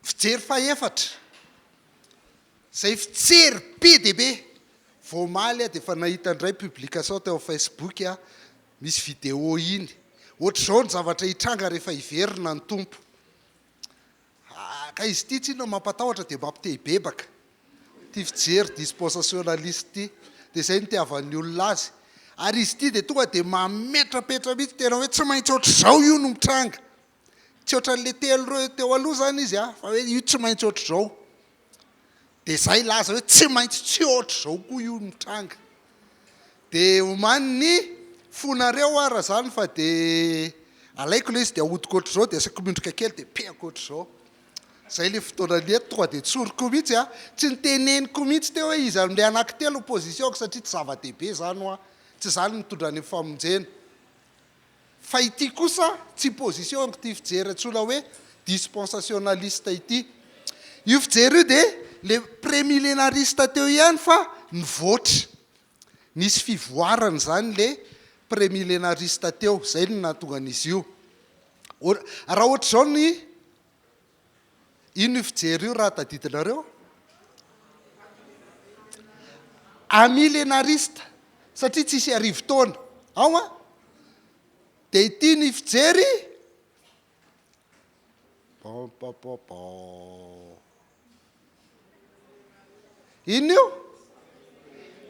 Fijery fahefatra, izay fijery be dia be, vao omaly aho dia efa nahita indray publication teo amin'ny Facebook misy vidéo iny, ohatr'izao ny zavatra hitranga rehefa hiverina ny Tompo. Ka izy ity tsinona mampatahotra dia mampite hibebaka. Ity fijery dispensationaliste ity. Dia izay no itiavan'ny olona azy. Ary izy ity dia tonga dia mametrapetra mihitsy tena hoe tsy maintsy ohatr'izao io no mitranga. Tsy ohatran'ilay telo ireo teo aloha izany izy a, fa hoe io tsy maintsy ohatr'izao. Dia izay hilaza hoe tsy maintsy tsy ohatr'izao koa io mitranga. Dia omany ny fonareo ara izany fa dia alaiko ilay izy dia ahodiko ohatr'izao dia asaiko miondrika kely dia pehako ohatr'izao. Izay ilay fotoana nety, tonga dia tsoriko mihitsy a. Tsy niteneniko mihitsy teo hoe iza amin'ilay anankitelo ny position-ko satria tsy zava-dehibe izany hoa. Tsy izany no mitondra any amin'ny famonjena. Fa ity kosa tsy position ity fijery antsoina hoe dispensationaliste ity. Io fijery io dia le premillenariste teo ihany fa nivoatra. Nisy fivoarana izany le premillenariste teo, izay no nahatonga an'izy io. Raha ohatr'izao ny Inona io fijery io raha tadidinareo? Amillenariste, satria tsisy arivotaona. Ao an! Dia ity ny fijery. Pom pom pom pom. Inona io?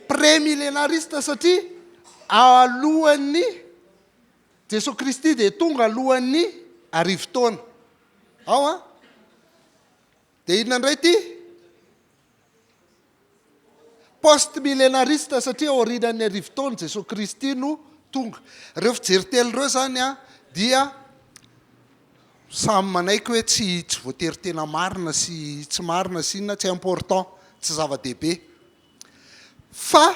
Premillenariste satria alohan'ny Jesoa Kristy dia tonga alohan'ny arivotaona. Ao an! Dia inona indray ity? Post-millénariste satria aorianan'ny arivotaona Jesoa Kristy no tonga. Ireo fijery telo ireo izany an, dia samy manaiky hoe tsy tsy voatery tena marina sy tsy marina sy inona, tsy important, tsy zava-dehibe. Fa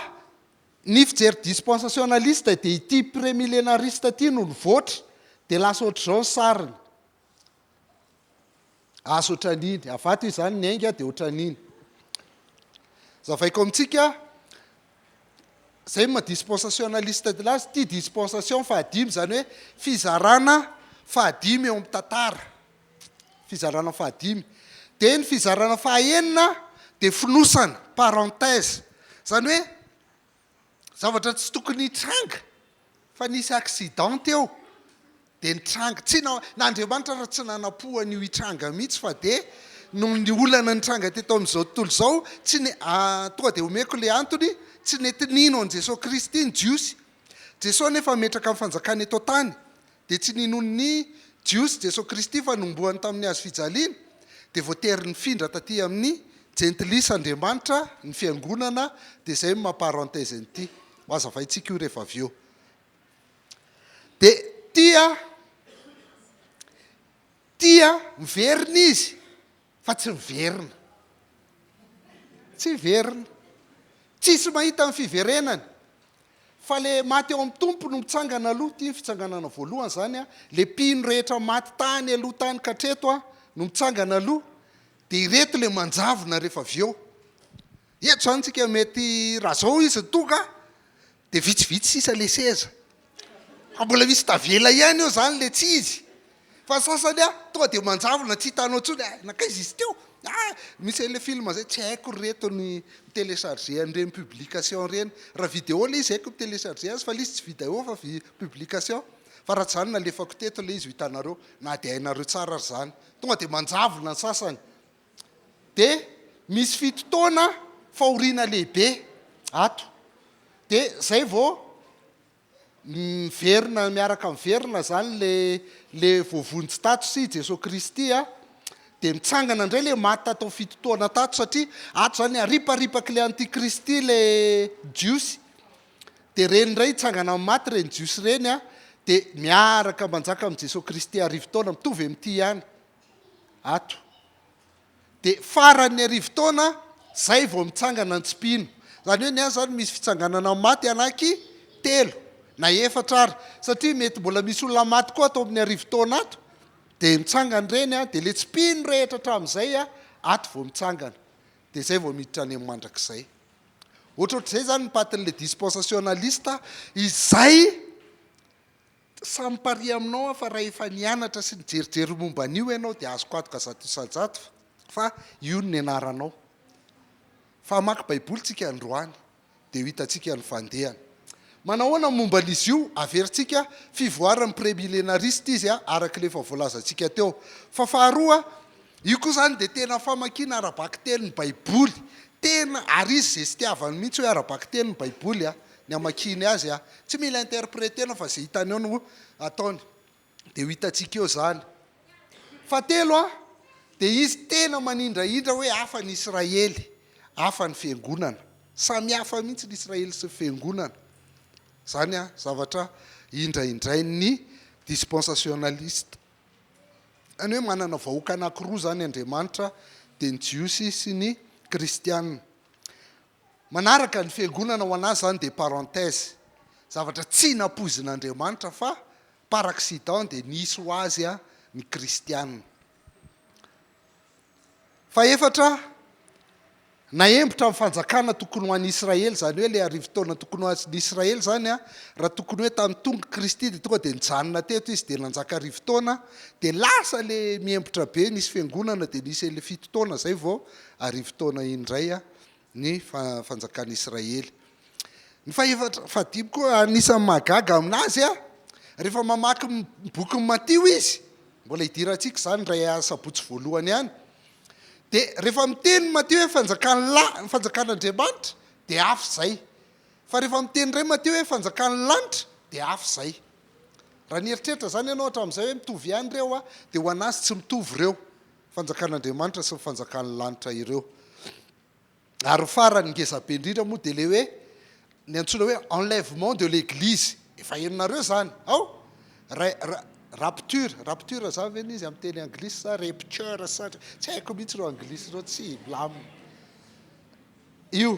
Ny fijery dispensationaliste dia ity premillenariste ity no nivoatra dia lasa ohatr'izao ny sariny. Asa ohatran'iny. Avy ato izany niainga dia ohatran'iny. Zavaiko amintsika, izay no maha dispensationaliste azy, ity dispensation fahadimy izany hoe fizarana fahadimy eo amin'ny tantara. Fizarana fahadimy. Dia ny fizarana fahaenina dia fonosana, parenthèse. Izany hoe zavatra tsy tokony hitranga fa nisy accident teo dia nitranga. Tsy na, na Andriamanitra ary tsy nanam-po an'io hitranga mihitsy fa dia noho ny olana nitranga teto amin'izao tontolo izao, tsy ne, tonga dia omeko ilay antony, tsy nety nino an'i Jesoa Kristy ny Jiosy. Jesoa anefa hametraka ny fanjakany eto an-tany. Dia tsy ninoan'ny Jiosy Jesoa Kristy fa nombohany tamin'ny hazo fijaliana, dia voatery nifindra taty amin'ny Jentilisa Andriamanitra ny Fiangonana, dia izay no maha parenthèse an'ity. Ho hazavaintsika io rehefa avy eo. Dia tia, tia miverina izy fa tsy miverina. Tsy miverina. Tsisy mahita ny fiverenany. Fa le maty ao amin'ny Tompo no mitsangana aloha, ity ny fitsanganana voalohany izany an, le mpino rehetra maty tany aloha tany ka hatreto an, no mitsangana aloha, dia ireto le manjavona rehefa avy eo. Eto izany tsika mety raha zao izy no tonga dia vitsivitsy sisa le seza. Fa mbola misy tavela ihany eo zany le tsy izy. Fa ny sasany a, tonga dia manjavona tsy hitanao intsony, ah nankaiza izy teo? Ah, misy an'ilay film zay, tsy haiko ry reto ny mi-télécharger an'ireny publication ireny. Raha vidéo ilay izy haiko mi-télécharger azy fa ilay izy tsy vidéo fa publication. Fa raha tsy izany nalefako teto ilay izy ho hitanareo, na dia hainareo tsara ary izany. Tonga dia manjavona ny sasany. Dia misy fito taona fahoriana lehibe ato. Dia izay vao Miverina miaraka miverina zany le le voavonjy tato sy Jesoa Kristy a, de mitsangana indray le maty tato fitotoana tato satria ato zany ariparipaky le antikristy le jiosy, de reny indray hitsangana amin'ny maty reny jiosy reny a, de miaraka manjaka amin'i Jesoa Kristy arivotaona mitovy amin'ity ihany ato. Dia faran'ny arivotaona zay vao mitsangana ny tsy mpino. Izany hoe ny ahy izany misy fitsanganana maty anaky telo na efatra ary satria mety mbola misy olona maty koa ato amin'ny arivotaona ato dia mitsangana ireny an, dia ilay tsy mpino rehetra hatramin'izay an, ato vao mitsangana. Dia izay vao miditra any amin'ny mandrakizay. Ohatrohatr'izay izany ny patin'ilay dispensationaliste izay Samy pari aminao aho fa raha efa nianatra sy nijerijery momba an'io ianao dia azoko antoka 100% fa. Fa io no nianaranao. Fa hamaky Baiboly tsika androany dia ho hitantsika ny fandehany. Manahoana ny momba an'izy io? Averintsika, fivoaran'ny premillenariste izy araka ilay efa voalazantsika teo. Fa faharoa, io koa izany dia tena famakiana ara-bakiteny ny Baiboly. Tena, ary izy izay tsy mihitsy hoe ara-bakiteny ny Baiboly ny hamakiany azy. Tsy mila interpreter-na fa izay hitany eo no ataony. Dia ho hitantsika eo izany. Fahatelo a, dia izy tena manindrahindra hoe hafa ny Israely, hafa ny fiangonana. Samy hafa mihitsy ny Israely sy ny fiangonana. Izany a, zavatra indraindrain'ny dispensationaliste. Izany hoe manana vahoaka anankiroa izany Andriamanitra, dia ny Jiosy sy ny Kristiana. Manaraka ny fiangonana ho an'azy izany dia parenthèse, zavatra tsy nampoizin'Andriamanitra fa par accident dia nisy ho azy ny kristiana. Fahefatra, nahembotra ny fanjakana tokony ho an'i Israely, izany hoe ilay arivotaona tokony ho an'i Israely izany, raha tokony hoe tamin'ny tonga Kristy dia tonga dia nijanona teto izy dia nanjaka arivotaona, dia lasa ilay mihembotra be, nisy fiangonana dia nisy an'ilay fitotaona izay vao arivotaona indray ny fanjakan'i Israely. Ny fahefatra, fahadimy koa anisan'ny mahagaga aminazy, rehefa mamaky ny bokin'i Matio izy, mbola hidirantsika izany indray asabotsy voalohany ihany, dia rehefa miteny Matio hoe fanjakan'ny la, ny fanjakan'Andriamanitra, dia hafa izay. Fa rehefa miteny indray Matio hoe fanjakan'ny lanitra, dia hafa izay. Raha nieritreritra izany ianao hatramin'izay hoe mitovy ihany ireo, dia ho an'azy tsy mitovy ireo. Fanjakan'Andriamanitra sy ny fanjakan'ny lanitra ireo. Ary ny farany ngeza be indrindra moa dia ilay hoe ny antsoina hoe enlèvement de l'église. Efa henonareo izany. Ao? Ra, ra, rapture, rapture izany ve ny izy amin'ny teny anglisy sa rapture sa tsy haiko mihitsy ireo anglisy ireo, tsy milamina. Io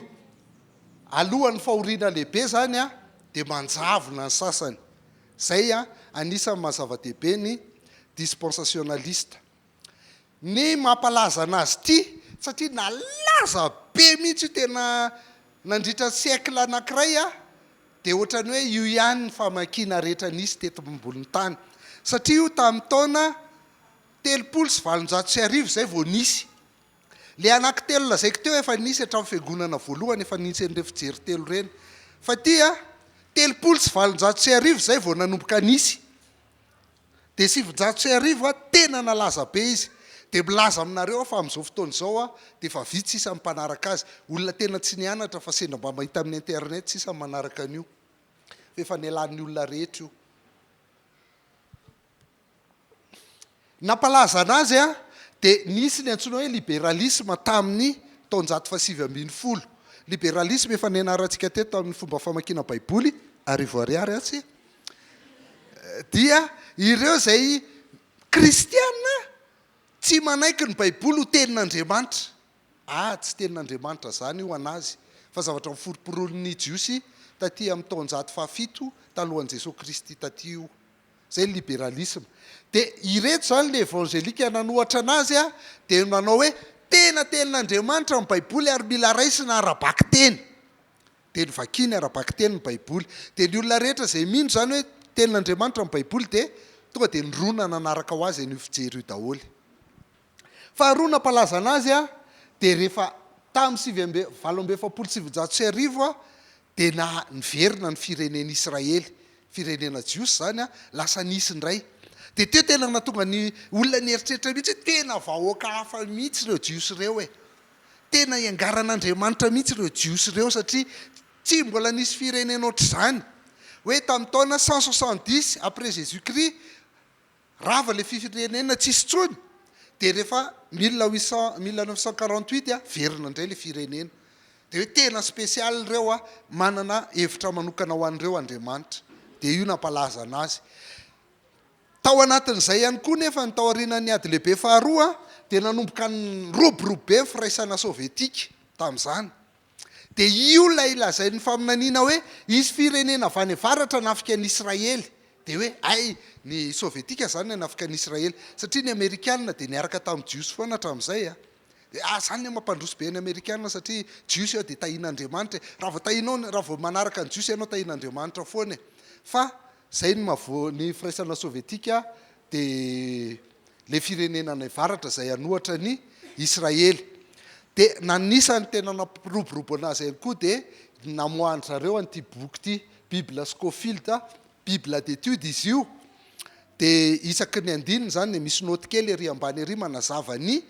alohan'ny fahoriana lehibe izany a, dia manjavona ny sasany. Izay anisan'ny maha zava-dehibe ny dispensationaliste. Ny mampalaza anazy ity, satria nalaza be mihitsy io tena nandritra ny siècle anankiray dia ohatran'ny hoe io ihany ny famakiana rehetra nisy teto ambonin'ny tany. Satria io tamin'ny taona 1830 izay vao nisy. Le anaky telo lazaiko teo efa nisy hatramin'ny fiangonana voalohany efa nisy an'ireny fijery telo ireny. Fa ity a, 1830 izay vao nanomboka nisy. Dia 1900 a, tena nalaza be izy. Dia milaza aminareo aho fa amin'izao fotoana izao a, dia efa vitsy sisa ny mpanaraka azy. Olona tena tsy nianatra fa sendra mba mahita amin'ny internet sisa ny manaraka an'io. Fa efa nialan'ny olona rehetra io. Nampalaza anazy a, dia nisy ny antsoina hoe liberalisme tamin'ny taonjato faha-19. Liberalisme efa nianarantsika teto tamin'ny fomba famakiana baiboly, 1000 ariary atsy. Dia ireo izay kristiana tsy manaiky ny baiboly ho tenin'Andriamanitra. Ah, tsy tenin'Andriamanitra izany io an'azy, fa zavatra noforomporonin'ny Jiosy taty amin'ny taonjato fahafito talohan'i Jesoa Kristy taty io. Izay ny liberalisme. Dia ireto izany ilay evangelika nanohatra an'azy dia nanao hoe tena tenin'Andriamanitra ny baiboly ary mila raisina ara-bakiteny. Dia novakiany ara-bakiteny ny Baiboly. Dia ny olona rehetra izay mino izany hoe Tenin'Andriamanitra ny Baiboly dia tonga dia nirona nanaraka ho azy an'io fijery io daholo. Faharoa nampalaza anazy dia rehefa tamin'ny sivy amby 1948 dia na niverina ny firenena Israely, firenena Jiosy izany, lasa nisy indray. Dia teo tena nahatonga ny olona nieritreritra mihitsy hoe tena vahoaka hafa mihitsy ireo Jiosy ireo e. Tena iangaran'Andriamanitra mihitsy ireo Jiosy ireo satria tsy mbola nisy firenena ohatr'izany. Hoe tamin'ny taona 170 après Jésus Christ, rava ilay firenena tsisy intsony, dia rehefa 1800, 1948 verina indray ilay firenena. Dia hoe tena spécial ireo, manana hevitra manokana ho an'ireo Andriamanitra. Dia io nampalaza an'azy. Tao anatin'izay ihany koa nefa ny taorianan'ny Ady Lehibe Faharoa dia nanomboka niroborobo be ny Firaisana Sovietika tamin'izany. Dia io ilay lazain'ny faminaniana hoe hisy firenena avy any avaratra hanafika an'i Israely. Dia hoe hay ny Sovietika izany hanafika an'i Israely. Satria ny Amerikana dia niaraka tamin'ny Jiosy foana hatramin'izay. Dia ah izany no mampandroso be ny Amerikana satria Jiosy aho dia tahian'Andriamanitra e. Raha vao tahianao, raha vao manaraka ny Jiosy ianao tahian'Andriamanitra foana e. Fa Zay no mahavoa ny firaisana sovietika dia le firenena any avaratra zay hanohatra ny Israely. Dia nanisan'ny tena nampiroborobo anazy ihany koa dia ny namoahan-dry zareo an'ity boky ity, Bible Scofield, Bible d'étude izy io, dia isaky ny andininy izany dia misy naoty kely ery ambany ery manazava ny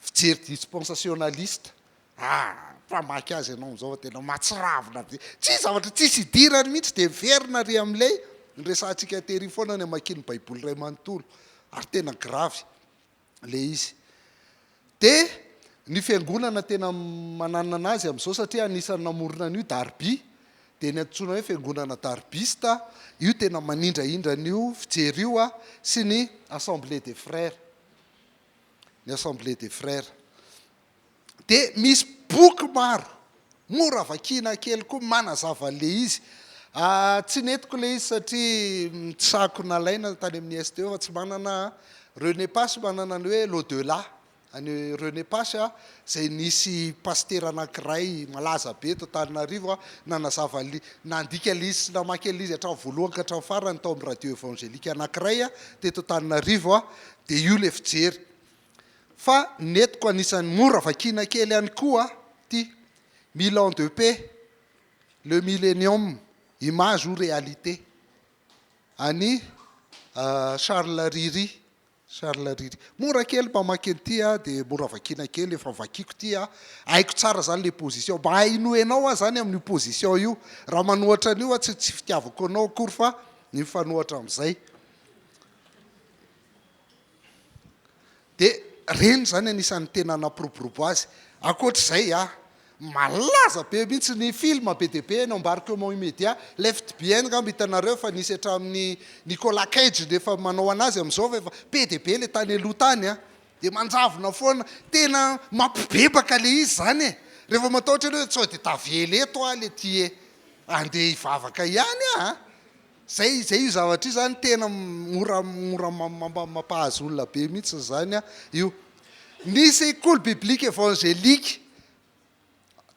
fijery dispensationaliste. Ah, mpamaky azy ianao amin'izao fa tena mahatsiravina be. Tsy zavatra tsisy idirany mihitsy dia miverina ary amin'ilay niresahantsika tery foana ny hamakian'ny Baiboly iray manontolo. Ary tena gravy ilay izy. Dia ny fiangonana tena mananona anazy amin'izao satria anisan'ny namorona an'io Darby, dia ny antsoina hoe fiangonana darbista, io tena manindrahindra an'io fijery io sy ny Assemblée des Frères. Ny Assemblée des Frères. Dia misy boky maro, mora vakiana kely koa manazava an'ilay izy. Tsy nentiko ilay izy satria tsy sahiko nalaina tany amin'ny ISTE fa tsy manana aho. René Pache manana ny hoe L'au-delà an'i René Pache izay nisy pasitera anankiray malaza be eto Antananarivo nanazava an'ilay, nandika ilay izy sy namaky an'ilay izy hatramin'ny voalohany ka hatramin'ny farany tao amin'ny radio évangélique anankiray teto Antananarivo dia io ilay fijery. Fa nentiko anisan'ny mora vakiana kely ihany koa ity, Mille ans de paix, le millenium, image ou réalité? an'i Charles Riri, Charles Riri. Mora kely mamaky an'ity a, dia mora vakiana kely, efa vakiko ity a, haiko tsara zany le position, mba hainoenao aho zany amin'io position io, raha manohatra an'io aho tsy tsy fitiavako anao akory fa ny mifanohatra amin'izay. Dia ireny izany anisan'ny tena nampiroborobo azy. Ankoatra izay a, malaza be mihitsy ny film be dia be en embarquement immédiat. Left Behind angamba hitanareo fa nisy hatramin'ny Nicolas Cage no efa manao an'azy amin'izao fa efa be dia be ilay tany aloha tany a. Dia manjavona foana. Tena mampibebaka ilay izy izany e. Rehefa matahotra ianao hoe sao dia tavela eto aho ilay ty e. Andeha hivavaka ihany aho a. Zay zay io zavatra io zany tena mora mora mampahazo olona be mihitsy zany a io. Ny sekoly biblique évangélique,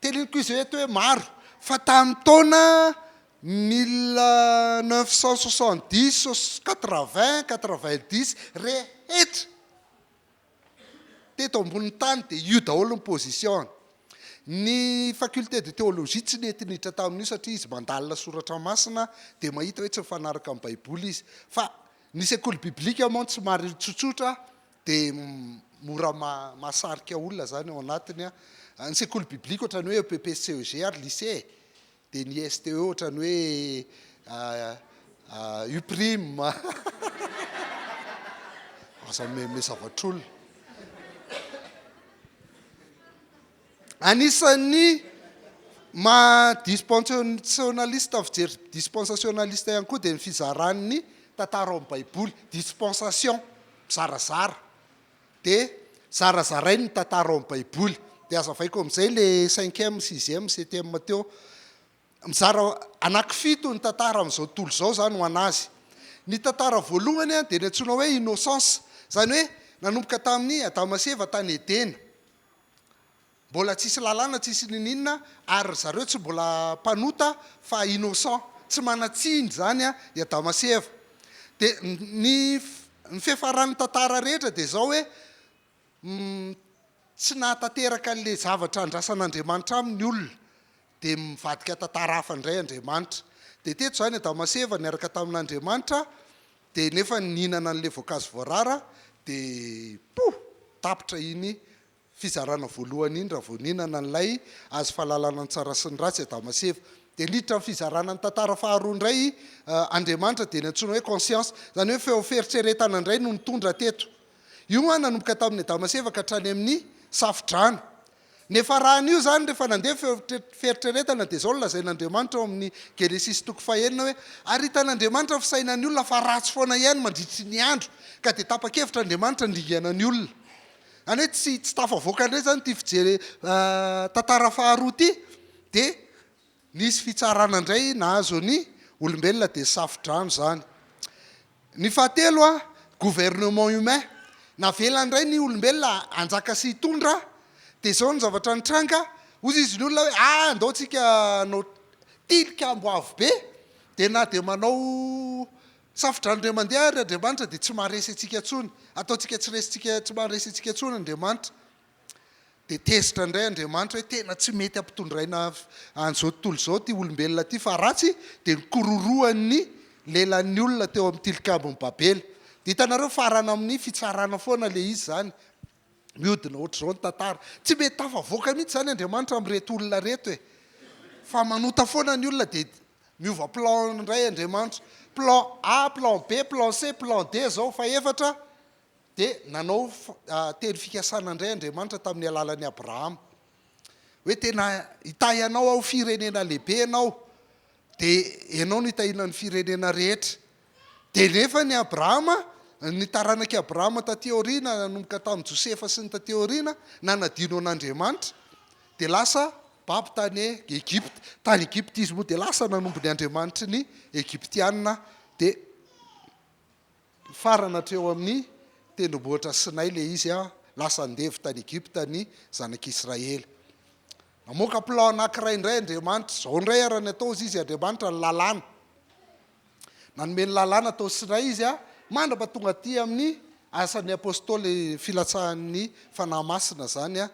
teneniko izy eto hoe maro, fa tamin'ny taona 1970, 80, 90 rehetra Teto ambonin'ny tany dia io daholo ny position-ny. Ny faculté de théologie tsy nety niditra tamin'io satria izy mandalina soratra masina dia mahita hoe tsy mifanaraka amin'ny baiboly izy. Fa ny sekoly biblika mantsy somary tsotsotra dia mora mahasarika olona izany ao anatiny. Ny sekoly biblika ohatran'ny hoe EPP sy CEG ary lycée e. Dia ny ISTE ohatran'ny hoe U-prime. Aza mihomehimehy zavatr'olona. Anisan'ny maha dispensationaliste fijery dispensationaliste ihany koa dia ny fizaran'ny tantara ao amin'ny Baiboly, dispensation, mizarazara. Dia zarazarainy ny tantara ao amin'ny Baiboly. Dia hazavaiko amin'izay ilay cinquième, sixième, septième teo. Mizara anankifito ny tantara amin'izao tontolo izao izany ho an'azy. Ny tantara voalohany dia ny antsoina hoe innocence, izany hoe nanomboka tamin'i Adama sy Eva tany Edena. Mbola tsisy lalàna tsisy niniana ary ry zareo tsy mbola mpanota fa innocent, tsy manan-tsiny izany i Adama sy Eva. Dia ny ny fiafaran'ny tantara rehetra dia izao hoe tsy nahatanteraka an'ilay zavatra andrasan'Andriamanitra aminy ny olona dia mivadika tantara hafa indray Andriamanitra. Dia teto izany Adama sy Eva niaraka tamin'Andriamanitra dia nefa nihinana an'ilay voankazo voarara dia poh! tapitra iny Fizarana voalohany iny raha vao nihinana an'ilay hazo fahalalana ny tsara sy ny ratsy Adama sy Eva. Dia niditra amin'ny fizarana ny tantara faharoa indray Andriamanitra dia ny antsoina hoe conscience. Izany hoe feo fieritreretana indray no nitondra teto. Io an nanomboka tamin'i Adama sy Eva ka hatrany amin'ny safo-drano. Niafaran'io izany rehefa nandeha feo fieritreretana dia izao no lazain'Andriamanitra ao amin'ny Genesisy toko fahenina hoe ary hitan'Andriamanitra ny fisainan'ny olona fa ratsy foana ihany mandritry ny andro ka dia tapa-kevitra Andriamanitra handringana ny olona. Izany hoe tsy tsy tafavoaka indray izany ity fijery tantara faharoa ity dia nisy fitsarana indray nahazo ny olombelona dia safo-drano izany. Ny fahatelo a, gouvernement humain, navela indray ny olombelona hanjaka sy hitondra dia izao ny zavatra nitranga, hozy izy ny olona hoe ah andao tsika hanao tilikambo avo be dia na dia manao Safodrano indray mandeha ary Andriamanitra dia tsy maharesy antsika intsony. Ataontsika tsy resintsika tsy maharesy antsika intsony Andriamanitra. Dia tezitra indray Andriamanitra hoe tena tsy mety ampitondraina an'izao tontolo izao ity olombelona ity fa ratsy, dia nikororohany ny lelan'ny olona teo amin'ny tilikambon'i Babela. Dia hitanareo farana amin'ny fitsarana foana ilay izy izany. Mihodina ohatr'izao ny tantara. Tsy mety tafavoaka mihitsy izany Andriamanitra amin'ireto olona ireto e. Fa manota foana ny olona dia miova plan indray Andriamanitra. Plan A, plan B, plan C, plan D izao, fahefatra dia nanao teny fikasana indray Andriamanitra tamin'ny alalan'i Abrahama. Hoe tena hitahy anao aho, firenena lehibe ianao, dia ianao no hitahiana ny firenena rehetra. Dia nefa ny Abrahama, ny taranak'i Abrahama taty aoriana, nanomboka tamin'i Josefa sy ny taty aoriana, nanadino an'Andriamanitra, dia lasa babo tany Egypta. Tany Egypta izy moa dia lasa nanompo ny andriamanitry ny Egyptiana, dia nifarana hatreo amin'ny tendrombohitra Sinay ilay izy, lasa andevo tany Egypta ny zanak'Israely. Namoaka plan anankiray indray Andriamanitra, izao indray ara ny atao hozy izy Andriamanitra, ny lalàna. Nanome ny lalàna tao Sinay izy mandrapa tonga aty amin'ny Asan'ny Apostoly, filatsahan'ny Fanahy Masina izany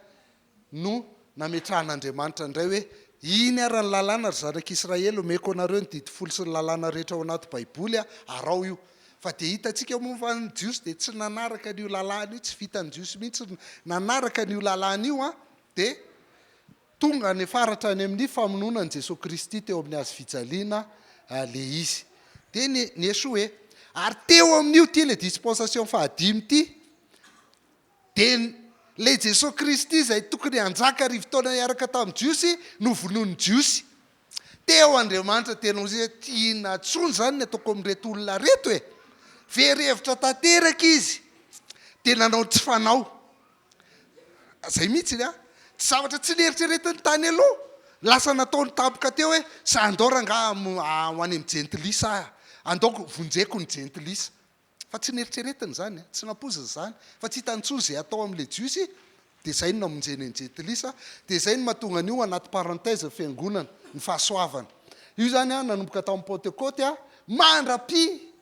no nametrahan'Andriamanitra indray hoe, Iny ara ny lalàna ry zanak'Israely, omeko anareo ny didy folo sy ny lalàna rehetra ao anaty Baiboly, araho io. Fa dia hitantsika moa fa ny Jiosy dia tsy nanaraka an'io lalàna io, tsy vitan'ny Jiosy mihitsy ny nanaraka an'io lalàna io, dia Tonga niafara hatrany amin'ny famonoana an'i Jesoa Kristy teo amin'ny hazo fijaliana ilay izy. Dia ny ni-échouer. Ary teo amin'io ity ilay dispensation fahadimy ity, dia ilay Jesoa Kristy izay tokony hanjaka arivotaona hiaraka tamin'ny Jiosy no vonoin'ny Jiosy. Teo Andriamanitra tena hoy hoe tiana intsony izany ny ataoko amin'ireto olona ireto e! Very hevitra tanteraka izy. Dia nanao ny tsy fanao. Zay mihitsy a! Tsy zavatra tsy neritreretiny tany aloha, lasa nataony tampoka teo hoe za andao rangaha ho any amin'ny jentilisa aho, andao vonjeko ny jentilisa. Fa tsy neritreretiny izany, tsy nampoiziny izany, fa tsy hitany intsony izay hatao amin'ilay jiosy, dia izay no namonjeny ny jentilisa, dia izay no mahatonga an'io anaty parenthèse ny fiangonana, ny fahasoavana. Io izany an, nanomboka tamin'ny Pantekoty an, mandra-pi.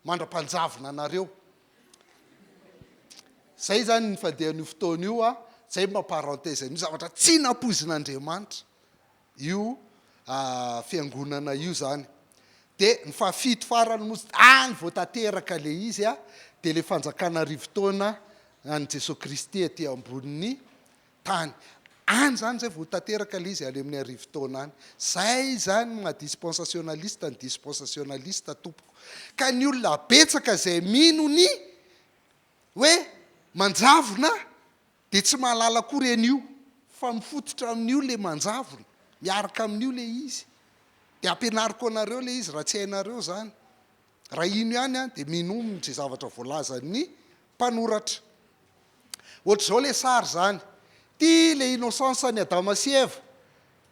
mandra-panjavona anareo. Zay zany ny fandehan'io fotoana io a, zay ny maha parenthèse an'io zavatra tsy nampoizin'Andriamanitra io fiangonana io zany. De ny fahafito farany moa any vao tanteraka le izy a, de le fanjakana arivo taona an'i Jesoa Kristy aty ambonin'ny tany. Any izany izay vao tanteraka ilay izy any amin'ny arivotaona any. Izay izany no maha dispensationaliste ny dispensationaliste tompoko. Ka ny olona betsaka izay mino ny hoe manjavona dia tsy mahalala akory an'io fa mifototra amin'io ilay manjavona, miaraka amin'io ilay izy. Dia ampianariko anareo ilay izy raha tsy hainareo izany. Raha hino ihany an, dia minoa izay zavatra voalazan'ny mpanoratra. Ohatr'izao ilay sary izany. Ity ilay innocence an'i Adama sy Eva.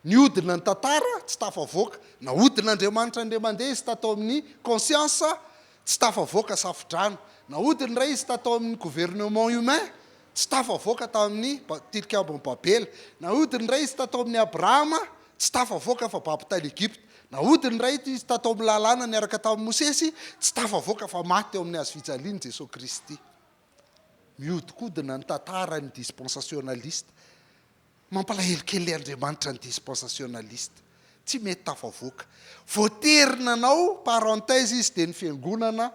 Nihodina ny tantara, tsy tafavoaka. Nahodin'Andriamanitra indray mandeha izy tato amin'ny conscience, tsy tafavoaka safodrano. Nahodiny indray izy tato amin'ny gouvernement humain, tsy tafavoaka tamin'ny tilikambon'i Babela. Nahodiny indray izy tato amin'i Abrahama, tsy tafavoaka fa babo tany Egypta. Nahodiny indray izy tato amin'ny lalàna niaraka tamin'i Mosesy, tsy tafavoaka fa maty teo amin'ny hazo fijaliana Jesoa Kristy. Mihodinkodina ny tantaran'ny dispensationaliste. Mampalahelo kely Andriamanitra ny dispensationaliste. Tsy mety tafavoaka. Voatery nanao parenthèse izy dia ny fiangonana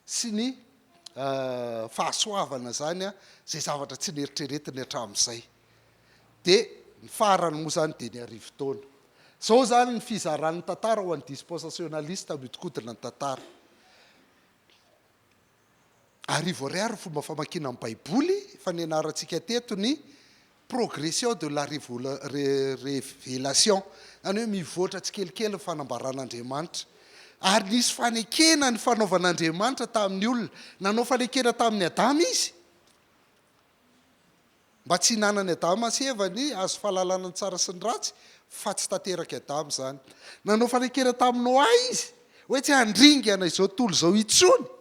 sy ny fahasoavana izany izay zavatra tsy neritreretiny hatramin'izay. Dia ny farany moa izany dia ny arivotaona. Izao izany ny fizaran'ny tantara ho an'ny dispensationaliste mihodinkodina ny tantara. Arivo ariary ny fomba famakiana ny Baiboly, efa nianarantsika teto ny progression de la révélation, izany hoe mivoatra tsikelikely ny fanambaran'Andriamanitra. Ary nisy fanekena ny fanaovan'Andriamanitra tamin'ny olona. Nanao fanekena tamin'i Adama izy. Mba tsy hihinanan'i Adama sy Eva ny hazo fahalalana ny tsara sy ny ratsy, fa tsy tanterak'i Adama izany. Nanao fanekena tamin'i Noa izy, hoe tsy handringana izao tontolo izao intsony.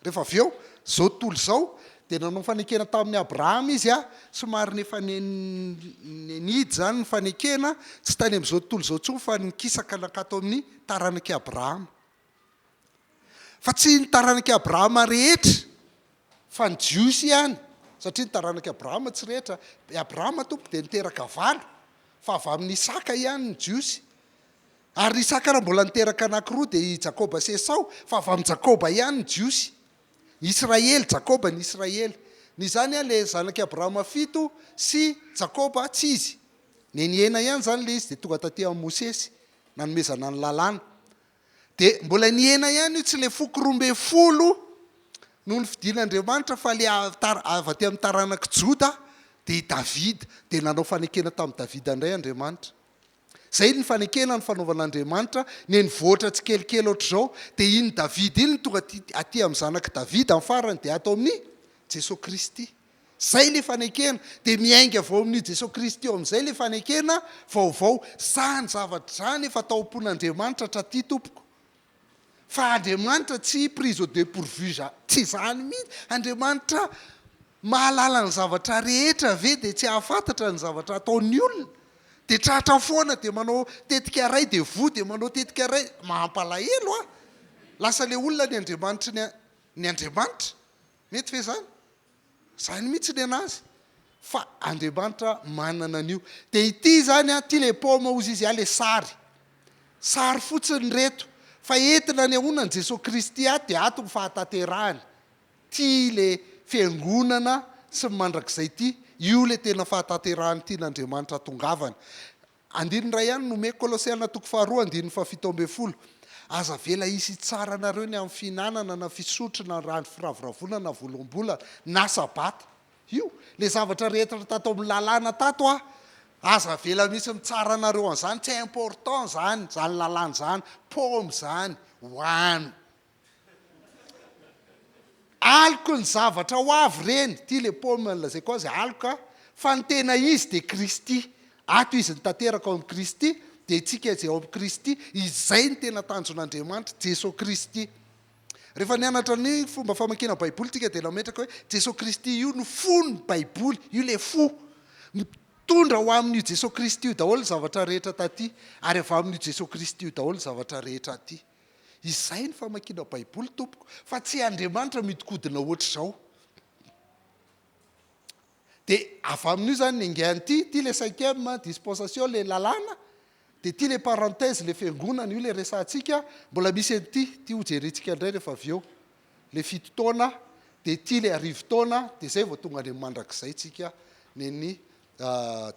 Rehefa avy eo, izao tontolo izao, dia nanao fanekena tamin'i Abrahama izy, somary nefa nenidy izany ny fanekena, tsy tany amin'izao tontolo izao intsony fa nikisaka nankato amin'ny taranak'i Abrahama. Fa tsy ny taranak'i Abrahama rehetra, fa ny Jiosy ihany. Satria ny taranak'i Abrahama tsy rehetra, i Abrahama tompoko dia niteraka valo, fa avy amin'i Isaka ihany ny Jiosy. Ary Isaka raha mbola niteraka anankiroa dia i Jakoba sy Esao, fa avy amin'i Jakoba ihany ny Jiosy. Israely, Jakoba ny Israely. Noho izany ilay zanak'i Abrahama fito sy Jakoba tsy izy. Nenihena ihany izany ilay izy dia tonga taty amin'i Mosesy, nanomezana ny lalàna. Dia mbola nihena ihany io, tsy ilay foko 12 no nofidin'Andriamanitra fa ilay avy aty amin'ny taranak'i Joda dia i Davida. Dia nanao fanekena tamin'i Davida indray Andriamanitra. Izay ny fanekena ny fanaovan'Andriamanitra, ny nivoatra tsikelikely ohatr'izao, dia iny Davida iny no tonga aty aty amin'ny zanak'i Davida amin'ny farany dia ato amin'i Jesoa Kristy. Izay ilay fanekena, dia miainga avy ao amin'io Jesoa Kristy io amin'izay ilay fanekena vaovao. Izany zavatra izany efa tao am-pon'Andriamanitra hatraty tompoko. Fa Andriamanitra tsy prise au depourvu za, tsy izany mihitsy, Andriamanitra mahalala ny zavatra rehetra ve dia tsy hahafantatra ny zavatra ataon'ny olona? Dia tratra foana dia manao tetika iray dia voa dia manao tetika iray, mampalahelo an! Lasa ilay olona ny Andriamanitry ny ny Andriamanitra, mety ve izany? Zany mihitsy ny anazy fa Andriamanitra manana an'io. Dia ity izany an, ity ilay paoma hozy izy an, ilay sary. Sary fotsiny ireto. Fa entina anehoana an'i Jesoa Kristy ato dia ato ny fahatanterahany. Ity ilay fiangonana sy ny mandrakizay ity, io ilay tena fahatanterahany tian'Andriamanitra hatongavana. Andininy iray ihany no omeko, Kolosiana toko faharoa andininy fahafito ambin'ny folo, Aza avela hisy hitsara anareo ny amin'ny fihinanana na fisotro na rano firavoravoana na voaloham-bolana na sabata. Io, ilay zavatra rehetra tato amin'ny lalàna tato a! Aza avela misy mitsara anareo an'izany, tsy important izany, izany lalàna izany, paoma izany, hoano. Aloky ny zavatra ho avy ireny, ity ilay pomme nolazaiko azy, aloka, fa ny tena izy dia Kristy. Ato izy ny tanteraka ao amin'i Kristy, dia isika izay ao amin'i Kristy, izay ny tena tanjon'Andriamanitra, Jesoa Kristy. Rehefa nianatra ny fomba famakiana Baiboly isika dia nametraka hoe Jesoa Kristy io no fon'ny Baiboly, io ilay fo. Mitondra ho amin'io Jesoa Kristy io daholo ny zavatra rehetra taty, ary avy amin'io Jesoa Kristy io daholo ny zavatra rehetra aty. Izay ny famakiana baiboly tompoko fa tsy Andriamanitra miodikodina ohatr'izao. Dia avy amin'io izany ny angain'ity, ity ilay cinquième dispensation ilay lalàna, dia ity ilay parenthèse ilay fiangonana, io ilay resahantsika, mbola misy an'ity, ity ho jerentsika indray rehefa avy eo, ilay fito taona, dia ity ilay arivo taona, dia izay vao tonga any amin'ny mandrakizay tsika nen'ny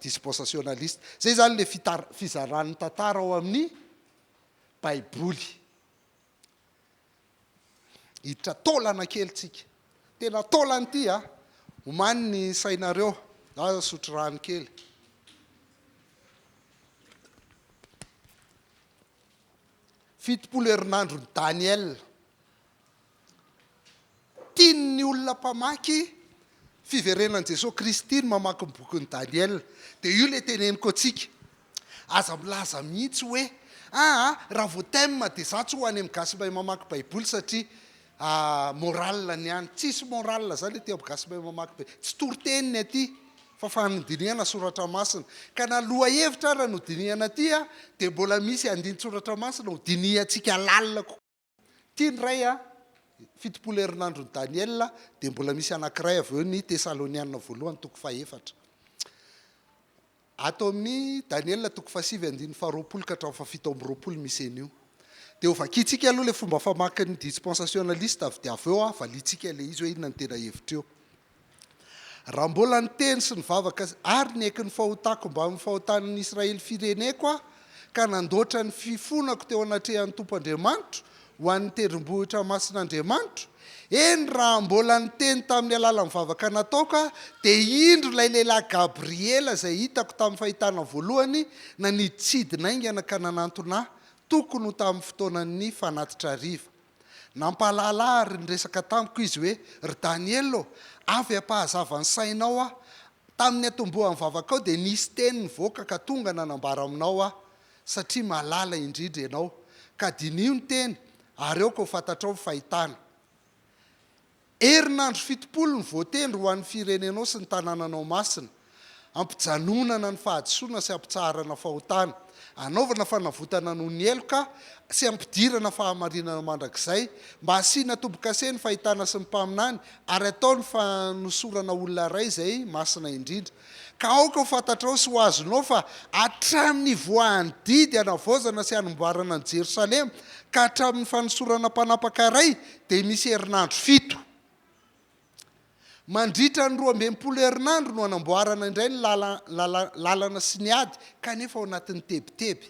dispensationaliste. Izay izany ilay fizaran'ny tantara ao amin'ny Baiboly. Hiditra taolana kely tsika. Tena taolana ity a! Omany ny sainareo. Za hisotro rano kely. 70 herinandron'i Daniel. Tian'ny olona mpamaky fiverenan'i Jesoa Kristy ny mamaky ny bokin'i Daniela. Dia io ilay teneniko antsika. Aza milaza mihitsy hoe, aa, raha vao thème dia za tsy ho any amin'ny gasy mahay mamaky baiboly satria morale ny any. Tsisy morale zany aty amin'ny gasy mahay mamaky baiboly. Tsy toriteny ny aty fa fanodinihana soratra masina. Ka na lohahevitra ara no dinihana aty dia mbola misy andinin-tsoratra masina ho dinihantsika lalina kokoa. Ity ny iray a, 70 herinandron'i Daniela, dia mbola misy anankiray avy eo ny Tesaloniana voalohany toko fahefatra. Ato amin'ny Daniela toko fahasivy andininy faharoapolo ka hatramin'ny fahafito amby roapolo misy an'io. Dia hovakintsika aloha ilay fomba famakin'ny dispensationaliste avy dia avy eo valiantsika ilay izy hoe inona no tena hevitra eo. Raha mbola niteny sy nivavaka ary niaiky ny fahotako mbamin'ny fahotan'ny Israely fireneko aho, ka nandoatra ny fifonako teo anatrehan'ny Tompo Andriamanitro ho an'ny tendrombohitra masin'Andriamanitro, eny, raha mbola niteny tamin'ny alalan'ny vavaka nataoko aho, dia indro ilay lehilahy Gabriela izay hitako tamin'ny fahitana voalohany nanidintsidina haingana ka nanantona ahy, tokony ho tamin'ny fotoanan'ny fanatitra hariva. Nampahalala ahy ary niresaka tamiko izy hoe, Ry Daniela ô, avy hampahazava ny sainao aho. Tamin'ny niantombohan'ny vavakao dia nisy teny nivoaka ka tonga nanambara aminao aho, satria malala indrindra ianao. Ka diniho ny teny, ary aoka ho fantatrao ny fahitana. Herinandro 70 no voatendry ho an'ny firenenao sy ny tanànanao masina, hampijanonana ny fahadisoana sy hampitsaharana fahotana. Hanaovana fanavotana noho ny heloka sy hampidirana fahamarinana mandrakizay, mba hasiana tombo-kase ny fahitana sy ny mpaminany, ary hatao ny fanosorana olona iray izay masina indrindra. Ka aoka ho fantatrao sy ho azonao fa hatramin'ny nivoahan'ny didy hanavaozana sy hanomboarana an'i Jerosalema ka hatramin'ny fanosorana mpanapaka iray dia misy herinandro fito. Mandritra ny 62 herinandro no hanamboarana indray ny lalana sy ny ady kanefa ao anatin'ny tebiteby.